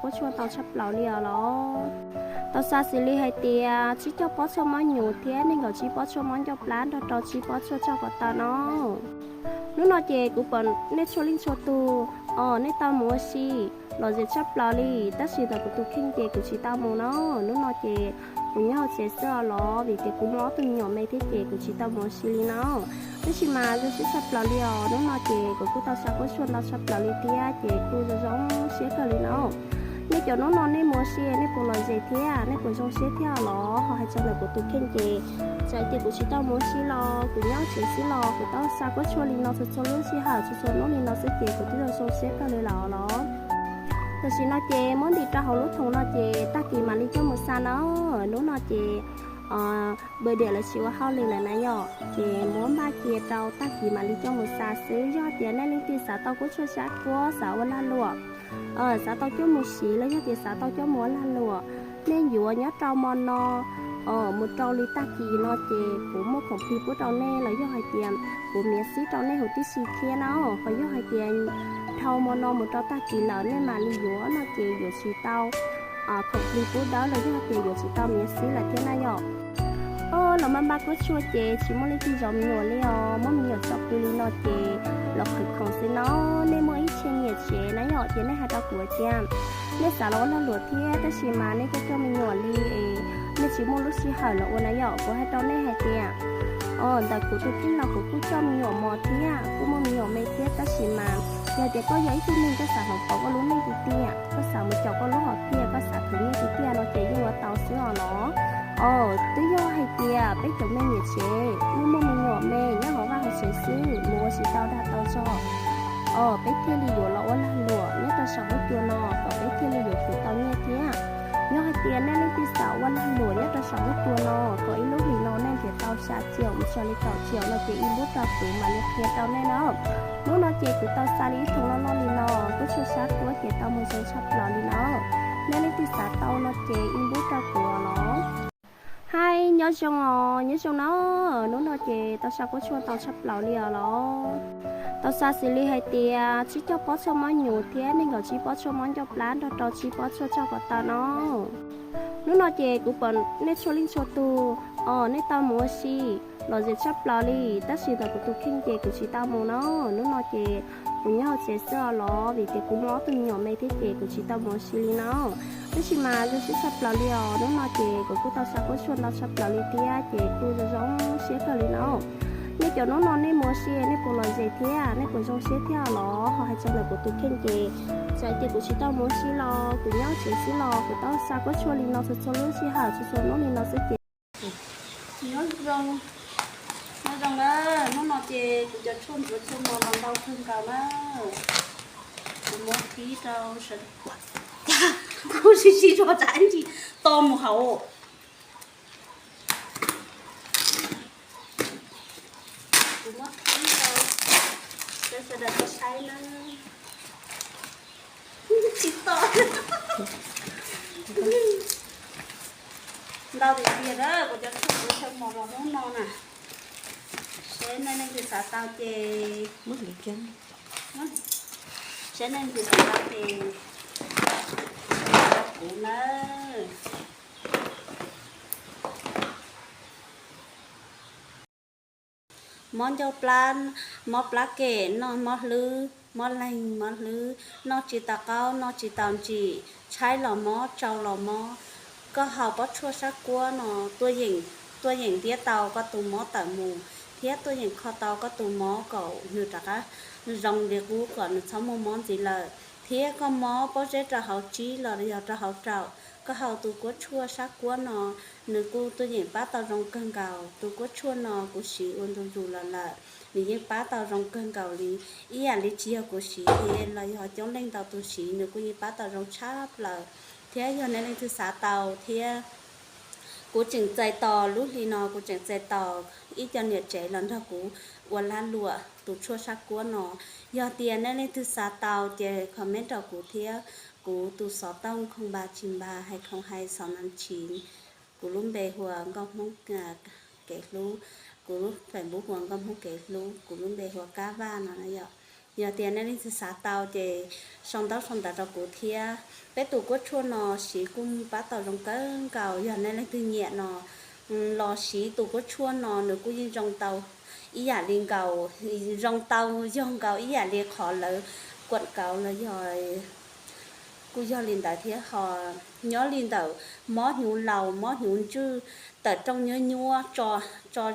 quab tshuaj ntau tshaj plaws li os los. Tau xa xws li hais tias tsib caug pob tshuaj mob nyuv thiab nees nkaum tsib pob tshuaj mob ncauj plab nrog rau tsib pob tshuaj tsoj ko taw no. Hnub no ces kuv pom nej txhua leej txhua tus, os, nej tau mus ua si lom zem tshaj plaws li, tab sis ntawm kuv tus kheej ces kuv tsis tau mus no. Hnub no ces kuv nyob hauv tsev xwb os los, vim tias kuv muaj ob tug me nyuam me thiab ces kuv tsis tau mus ua si li no. Tab sis mas zoo siab tshaj plaws li os, hnub no ces kuv kuj tau xa quab tshuaj ntau tshaj plaws li thiab ces kuj zoo zoo siab kawg li no. Nej cov hnub no nej mus ua si nej puas lom zem thiab nej puas zoo siab thiab los? Ho hais txog ntawm kuv tus kheej ces txawm tias kuv tsis tau mus ua si los kuv nyob tsev xwb los kuv tau xa quab tshuaj li no txhua txhua lub sij hawm txhua txhua hnub li no xwb ces kuv twb zoo zoo siab kawg li lawm los. Tam sim no ces muab ntim rau hauv lub thoom no ces tag kis mam li coj mus xa na. Hnub no ces pw diam lawv tsis ua hauj lwm lawm na yom, ces muab npaj cia rau tag kis mam li coj mus xa xwb. Yog hais tias nej leej twg xav tau quab tshuaj sab kuab, xav ua lag luam, xav tau coj mus siv los yog tias xav tau coj mus ua lag luam, nej yuav nyob rau mo no mus rau li tag kis no ces kuv muaj khoom plig pub rau nej los yog hais tias kuv miav xib rau nej huv tib si thiab na. Ho yog hais tias dhau mo no mus rau tag kis lawm nej mam li yuav no ces yuav tsis tau khoom plig pub dawb los yog hais tias yuav tsis tau miav xib lawm thiab na yom. Os, los maj npaj quab tshuaj ces tsis muaj leej twg zov me nyuam li os, muab me nyuam tso pw li no ces los qhwv khoom xwb no. Nej muaj ib txhia niam tsev na yom ces nej hais rau kuv tias nej xav los ua lag luam thiab tab sis mas nej coj coj me nyuam li es nej tsis muaj lub sij hawm los ua na yom. Kuv hais rau nej hais tias, os, ntawm kuv tus kheej los kuv kuj coj me nyuam mos thiab kuj muaj me nyuam me thiab tab sis mas yog tias koj yog ib tug neeg koj xav hloov pauv koj lub neej tiag tiag, koj xav mus caum koj lub hom phiaj, koj xav khwv nyiaj tiag tiag no ces yeej ua tau xwb os los. Os, twb yog hais tias peb cov me niam tsev muaj muaj me nyuam me nyob hauv vaj hauv tsev xwb mus ua tsis tau dag tau zog, os, peb thiaj li yuav los ua lag luam nyob rau saum huab cua no kom peb thiaj li yuav khwv tau nyiaj thiab. Yog hais tias nej leej twg xav ua lag luam nyob rau saum huab cua no kom ib lub hlis no nej nrhiav tau xya triệu mus txog li kaum triệu no ces inbox rau kuv mam li qhia rau nej na. Hnub no ces kuv tau xa li ib thooj loj loj li no, quab tshuaj sab kuab ces tau mus zoo tshaj plaws li no. Nej leej twg xav tau no ces inbox rau kuv los. Hais nyob zoo os, nyob zoo na. Hnub no ces tau xa quab tshuaj ntau tshaj plaws li os los. Tau xa xws li hais tias tsib caug pob tshuaj mob nyuv thiab nees nkaum tsib pob tshuaj mob ncauj plab nrog rau tsib pob tshuaj tsoj ko taw no. Hnub no ces kuv pom nej txhua leej txhua tus, os, nej tau mus ua si lom zem tshaj plaws li, tab sis ntawm kuv tus kheej ces kuv tsis tau mus no. Hnub no ces kuv nyob hauv tsev xwb os los, vim tias kuv muaj ob tug me nyuam me thiab ces kuv tsis tau mus ua si li no. Tab sis mas zoo siab tshaj plaws li os, hnub no ces kuv kuj tau xa quab tshuaj ntau tshaj plaws li thiab ces kuj zoo zoo siab kawg li no. Nej cov hnub no nej mus ua si nej puas lom zem thiab nej puas zoo siab thiab los? Ho hais txog ntawm kuv tus kheej ces txawm tias kuv tsis tau mus ua si los kuv nyob tsev xwb los kuv tau xa quab tshuaj li no txhua txhua lub sij hawm txhua txhua hnub li no xwb ces nyob zoo, nyob zoo na. Hnub no ces kuv cov tshuaj ntxuav tshuaj mos los ntau kawg nkaus na. Kuv muab qhib rau sawv daws, kuv sib sib zog tsam ib ntsis to mus hauv. Kuv muab qhib rau sawv daws tau saib na. Tsis to, ntau tiag tiag na, kuv cov tshuaj ntxuav tshuaj mos los hnub no na. Seb nej leej twg xav tau ces, seb nej leej twg xav tau ces rau kuv nawb. Mob ncauj plab, mob plab kem, noj mob hlwb, mob leeg mob hlwb, noj tsis tau qaub noj tsis tau ntsim, tshaib los mob tsau los mob. Koj haus pob tshuaj sab kuab no, tuaj yeem, tuaj yeem ntiab tau koj tus mob tawm mus, thiab tuaj yeem kho tau koj tus mob kom nws rov qab zoo li qub kom nws txhob muaj mob ntxiv lawm. Thiab koj mob pob zeb rau hauv tsib los yog rau hauv raum, koj haus tus kuab tshuaj sab kuab no, nws kuj tuaj yeem pab tau zoo kawg nkaus. Tus kuab tshuaj no kuv siv ua ntu zus los lawm, nws yeej pab tau zoo kawg nkaus li. Ib yam li tsis yog kuv siv thiab los yog coob leej ntau tus siv, nws kuj yeej pab tau zoo tshaj plaws. Thiab yog nej leej twg xav tau thiab, kuv tseem txais tos lub hli no, kuv tseem txais tos ib co niam tsev los nrog kuv ua lag luam tus tshuaj sab kuab no. Yog tias nej leej twg xav tau ces comment rau kuv thiab. Kuv tus xov tooj khoo npa tsis npa, hais khoo hais xov nam tsis. Kuv lub npe hu ua Nkauj Hmoob Kev Hlub, kuv lub Facebook hu ua Nkauj Hmoob Kev Hlub, kuv lub npe hu ua Kab Vaj no na yom. Yog tias nej leej twg xav tau ces sau ntaub sau ntawv rau kuv thiab. Peb tus kuab tshuaj no siv kuj pab tau zoo kawg nkaus. Yog nej leej twg nyiam no los siv tus kuab tshuaj no, nws kuj yeej zoo tau ib yam li nkaus, zoo tau yog nkaus ib yam li qhov lawv kuam kauv los yog kuj yog li ntawd thiab. Ho nyob li ntawm mob hnyuv laus, mob hnyuv ntswj, tawm rooj nyuab nyuab tso, tawm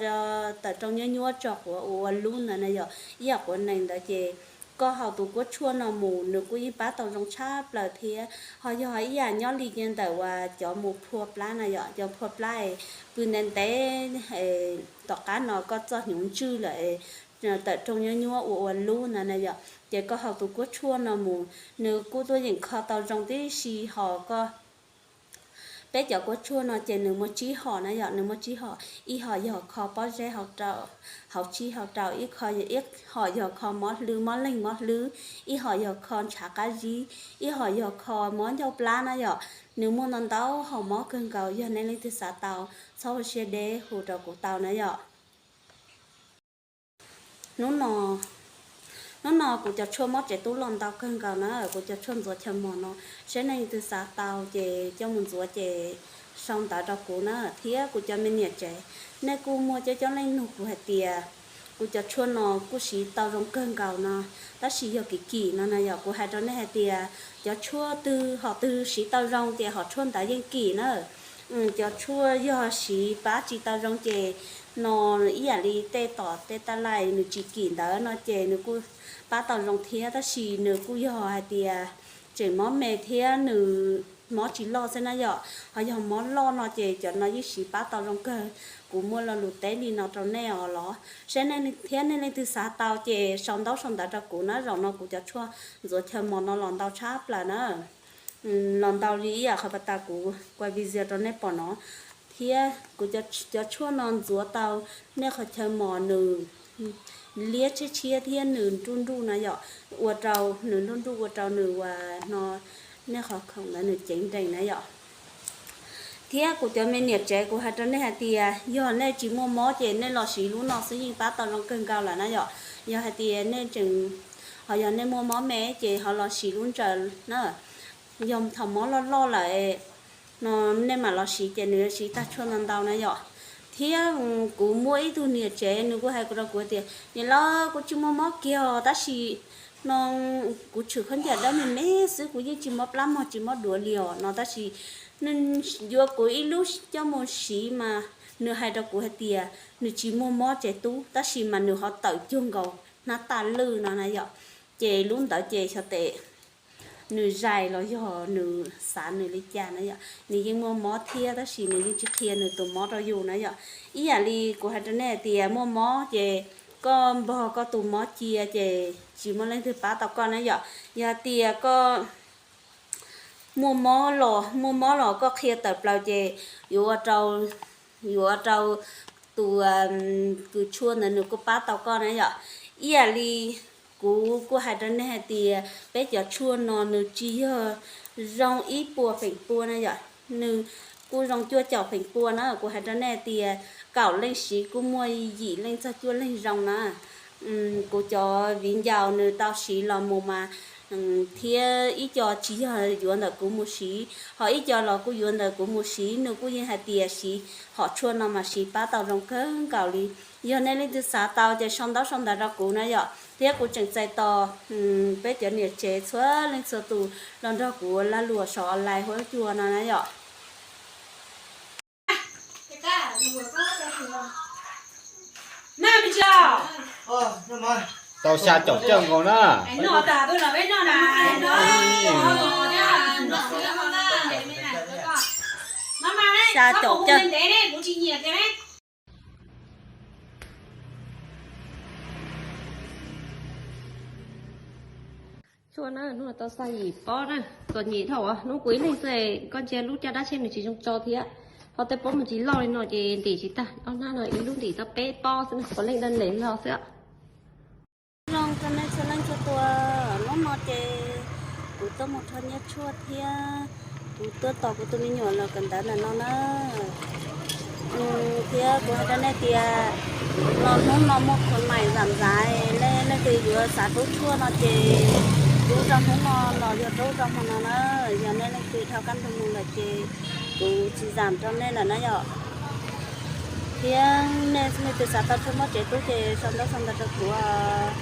rooj nyuab nyuab tso quav ua ua lub ntawd na yom, ib yam quav nees ntawd ces koj haus tus kuab tshuaj no mus nws kuj yeej pab tau zoo tshaj plaws thiab. Ho yog ib yam nyob li ntawm uas cov mus phua plab na yom, cov phua plab es pw ntev ntev tom qab no koj txoj hnyuv ntswj lawm, tawm rooj nyuab nyuab ua ua lub ntawd na yom, ces koj haus tus kuab tshuaj no mus nws kuj tuaj yeem kho tau zoo tib si. Ho koj, peb cov kuab tshuaj no ces nws muaj tsib hom na yom, nws muaj tsib hom. Ib hom yog kho pob zeb hauv tsib hauv rau, ib hom yog kho mob hlwb, mob leeg mob hlwb, ib hom yog kho ntshav qab zib, ib hom yog kho mob ncauj plab na yom. Nws muaj ntau ntau hom mob kawg nkaus. Yog nej leej twg xav tau, txhob ua siab deb, hu rau kuv tau na yom. Hnub no, hnub no kuv cov tshuaj mob tsev tub los ntau kawg nkaus na, kuv cov tshuaj ntxuav chaw mos no, saib nej leej twg xav tau ces coj mus ntxuav ces sau ntawv rau kuv na. Thiab kuv cov me niam tsev, nej kuj muaj coob coob leej nug kuv hais tias kuv cov tshuaj no kuj siv tau zoo kawg nkaus no, tab sis yog kim kim no na yom. Kuv hais rau nej hais tias cov tshuaj twg hom twg siv tau zoo ces hom tshuaj ntawd yeej kim na. Cov tshuaj yog siv pab tsis tau zoo ces no ib yam li tej tom tej taj lais nws tsis kim ntawd no ces nws kuj pab tau zoo thiab, tab sis nws kuj yog hais tias tseem mob me thiab nws mob tsis loj xwb na yom. Ho yog mob loj no ces cov no yeej siv pab tau zoo kawg. Kuv muaj lo lus teb li no rau nej os los, saib nej thiab nej leej twg xav tau ces sau ntaub sau ntawv rau kuv na. Zaum no kuv cov tshuaj ntxuav chaw mos no los ntau tshaj plaws na, los ntau li ib yam qhov pas tas kuv kuaj video rau nej pom no. Thiab kuv cov tshuaj no ntxuav tau nej qhov chaw mos nws liab tshiab tshiab thiab nws nruj nruj na yom, ua rau nws nruj nruj ua rau nws ua no nej qhov khoom ntawd nws ceev nrees na yom. Thiab kuv cov me niam tsev, kuv hais rau nej hais tias yog nej tsis muaj mob ces nej los siv lub no xwb yeej pab tau zoo kawg nkaus lawm na yom. Yog hais tias nej tseem, ho yog nej muaj mob me ces ho los siv lub ntsaws na. Yog thaum mob loj loj lawm no nej mam los siv ces nws yuav siv tag tshuaj ntau ntau na yom. Thiab kuv muaj ib tug niam tsev nws kuj hais rau kuv tias, niam laus, kuv tsis muaj mob kiag os, tab sis no kuv tshwm khaub ncaws dawb me me xwb, kuv yeej tsis mob plab mog, tsis mob duav li os no. Tab sis nws yuav kuv ib lub coj mus siv mas nws hais rau kuv hais tias nws tsis muaj mob tsev tub, tab sis mas nws ho tawm cuag nkaus hnab taj lwj no na yom. Ces lub ntawd ces xyov tes nws zais los yog nws xav nws li cas na yom, nws yeej muaj mob thiab tab sis nws yeej tsis qhia nws tus mob rau yus na yom. Ib yam li kuv hais rau nej hais tias muaj mob ces koj npog koj tus mob cia ces tsis muaj leej twg pab tau koj na yom. Yog tias koj muaj mob los, muaj mob los koj qhia tawm plaws ces yuav ua rau, yuav ua rau tus kws tshuaj ntawd nws kuj pab tau koj na yom. Ib yam li kuv kuj hais rau nej hais tias peb cov tshuaj no nws tsis yog zoo ib puas feem pua na yom, nws kuj zoo cuaj caum feem pua na. Kuv hais rau nej hais tias kaum leej siv kuj muaj yim leej txog cuaj leeg zoo na. Kuv cov viv ncaus nws tau siv los mus mas thiab ib co tsis yog yuav ntawm kuv mus siv, ho ib co los kuj yuav ntawm kuv mus siv, nws kuj yeej hais tias siv hom tshuaj no mas siv pab tau zoo kawg nkaus li. Yog nej leej twg xav tau ces sau ntaub sau ntawv rau kuv na yom, thiab kuv tseem txais tos peb cov niam tsev txhua leej txhua tus los nrog kuv ua lag luam saum online huab cua no na yom. Tau xya caum coj nkaus na. Xya caum coj. Tshuaj na, hnub no tau xa yim pob na, txom nyem dhau, hnub kuv ib leeg xwb, koj ntsia lub caj dab tsheb nws tsis zoo tso thiab. Ho tej pob mas tsis loj li no ces ntim tsis tag, ob hnab no ib lub ntim tau peb pob xwb na, puav leej daj ntev hlo xwb. Zoo rau nej txhua leej txhua tus, hnub no ces kuv tuaj mus rho nyiaj tshuaj thiab kuv tuaj tos kuv tus me nyuam los kawm ntawv ntawm no na. Thiab kuv hais rau nej tias, los hnub no muaj khawv maim zam zaiv, nej leej twg yuav xav rub tshuaj no ces rub rau hnub no los yog rub rau hmo no na. Yog nej leej twg dhau kab ntug mus lawm ces kuv tsis zam rau nej lawm na yom. Thiab nej leej twg xav tau tshuaj muaj tsev rub ces sau ntaub sau ntawv rau kuv os.